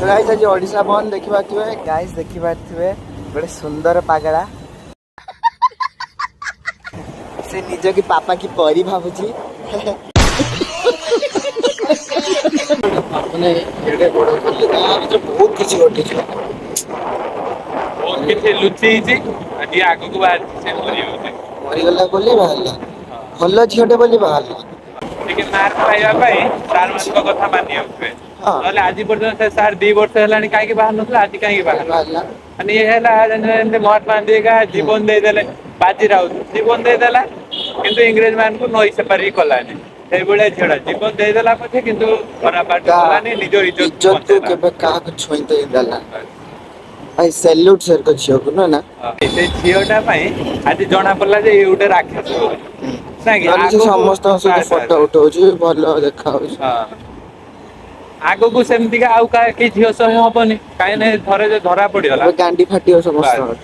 Guys, ଆଜି ଓଡ଼ିଶା ବନ୍ଦ। ଦେଖିପାରୁଥିବେ ଗାଇସ୍, ଦେଖିପାରୁଥିବେ ଗୋଟେ ସୁନ୍ଦର ପାଗଳା। ସେ ନିଜକୁ ପାପା କି ପରି ଭାବୁଛି। ମାନେ ଏଡ଼େ ବଡ଼ କଲେ, ତା ଭିତରେ ବହୁତ କିଛି ଘଟିଛି। ବହୁତ କିଛି ଲୁଚେଇଛି ଆଉ ଯିଏ ଆଗକୁ ବାହାରିଛି, ସେ ମରିଯାଉଛି। ମରିଗଲା ବୋଲି ବାହାରିଲା, ଭଲ ଝିଅଟେ ବୋଲି ବାହାରିଲା। ଟିକେ ମାର୍କ ପାଇବା ପାଇଁ ସାର୍ ମାନଙ୍କ କଥା ମାନିବାକୁ ହୁଏ। ନହେଲେ ଆଜି ପର୍ଯ୍ୟନ୍ତ ସେ ସାର୍ 2 ବର୍ଷ ହେଲାଣି କାହିଁକି ବାହାରି ନଥିଲା? ଆଜି କାହିଁକି ବାହାରିଲା? ବାହାରିଲା। ମାନେ ଇଏ ହେଲା, ଯେମିତି ମହାତ୍ମା ଗାନ୍ଧୀ ଏକା ଜୀବନ ଦେଇଦେଲେ, ବାଜି ରାଉତ ଜୀବନ ଦେଇଦେଲା, କିନ୍ତୁ ଇଂରେଜ ମାନଙ୍କୁ ନଈ ସେପାରି କଲାନି। ସେଇଭଳିଆ ଝିଅଟା ଜୀବନ ଦେଇଦେଲା ପଛେ, କିନ୍ତୁ ଖରାପ ବାଟ ତା ଗଲାନି, ନିଜ ଇଜ୍ଜତ ଇଜ୍ଜତକୁ କେବେ କାହାକୁ ଛୁଇଁତେ ଦେଲା। ଭାଇ, ସେଲ୍ୟୁଟ ସାର୍ ଝିଅକୁ, ନୁହେଁ ନା? ସେ ଝିଅଟା ପାଇଁ ଆଜି ଜଣା ପଡିଲା ଯେ ଇଏ ଗୋଟେ ରାକ୍ଷସ ବୋଲି, ନାଇଁ କି? ନହେଲେ ସେ ସମସ୍ତଙ୍କ ସହିତ ଫଟୋ ଉଠଉଛି, ଭଲ ଦେଖା ହଉଛି। ହଁ, ଆଗକୁ ସେମିତିକା ଆଉ କାହା କେହି ଝିଅ ସହ ହବନି। କାହିଁକି ନା ଥରେ ଯେ ଧରା ପଡିଗଲା, ଏବେ ଗାଣ୍ଡି ଫାଟିବ ସମସ୍ତଙ୍କର।